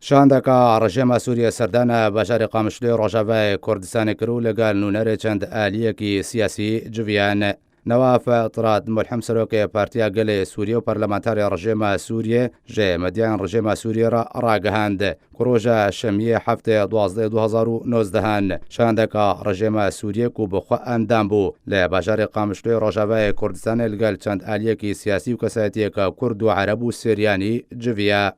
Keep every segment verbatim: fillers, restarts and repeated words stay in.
Şandeka rejêma Sûriyê serdana bajarê Qamişloyê Rojavayê Kurdistanê kir û li gel nûnerê çend aliyekî siyasî civiyan. Newaf Tirad Mulhim serokê Partiya Gelê Sûriyê û parlamenterê rejêma Sûriyê ji medyayên rejêma Sûriyê re ragihand ku roja şemiyê heftê duwazdeh du hezar û nozdehan şandeka rejêma Sûriyê ku bi xwe endam bû li bajarê Qamişloyê Rojavayê Kurdistanê li gel çend aliyekî siyasî û kesayetiyeke Kurd û Ereb û Siryanî civiya.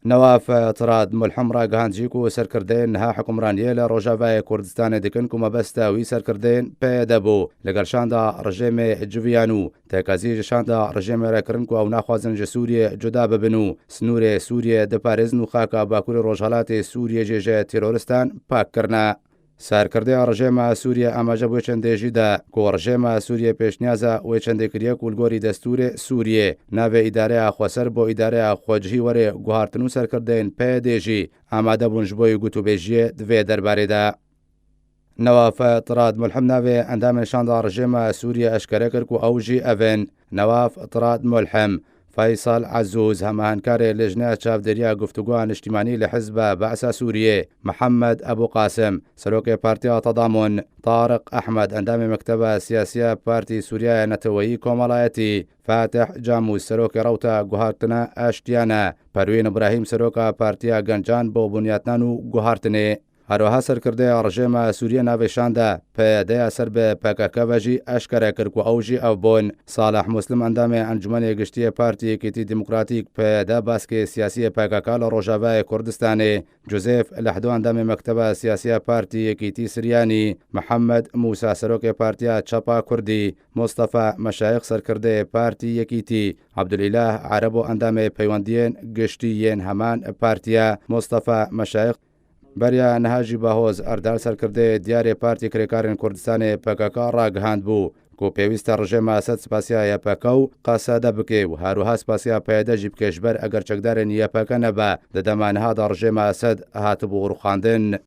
Newaf Tirad Mulhim ragihand jî ku serkirdeyên niha hikimraniyê li Rojavayê Kurdistanê dikin ku mebesta wî serkirdeyên P Y D bû, li gel şanda rejêmê civiyan û tekezî ji şanda rejêmê re kirin ku ew naxwazin ji Sûriyê cuda bibin û sinûrê Sûriyê diparêzin û xaka Bakurê Rojhelatê Sûriyê jî ji terorîstan pak kirine. Serkirdêya rejêma Sûriyê amaje bi wê çendê jî da ku rejêma Sûriyê pêşniyaza wê çendê kiriye ku li gorî destûrê Sûriyê navê îdareya xweser bo îdareya xwecihî were guhartin û serkirdeyên P Y D jî amade bûn ji bo yê gotûbêjiyê di vê derbarê de. Newaf Tirad Mulhim navê endamên şanda rejêma Sûriyê eşkere kir ku ew jî ev in: Newaf Tirad Mulhim, Feysal Ezûz, hemahenkarê Lijneya Çavdêriya Guftûgoya Niştîmanî li Hizba Be'sa Sûriyê, Mihemed Ebû Qasim, serokê Partiya Tadamun, Tariq Ehmed, endamê Mekteba Siyasiya Partî Sûriya ya Neteweyî Komelayetî, Fatih Camûs, serokê Rewta Guhartina Aştiyane, Perwîn Îbrahîm, seroka Partiya Gencan bo Bunyatnan û Guhartinê. Her wiha serkirdêya rejêma Sûriyê navê şanda P Y D ya ser bi P K K ve jî eşkere kir ku ew jî ev bûn: Salih Muslim, endamê Encûmenê Giştî yê Partî Yekîtî Demokratîk, P Y D, baskê siyasî yê P K K li Rojavayê Kurdistanê, Joseph Lehdo, endamê Mekteba Siyasî ya Partî Yekîtî Siryanî, Mihemed Mûsa, serokê Partiya Çapa Kurdî, Mustafa Meşayix, serkirdeyê Partî Yekîtî, Abdulîlah Erebo, endamê Peywendiyên Giştî yên heman partiya, Mustafa Meşayix, Beriya niha jî Bahoz Erdal, serkirdeyê diyarê Partî Kirêkarên Kurdistanê, P K K, ragihandbû ku pêwîst e rejêma Esed spasiya Y P K û Qesede bike û her wiha spasiya P Y D jî bike, ji ber eger çekdarên Y P K nebe, di dema niha de rejêma Esed hatibû rûxandin.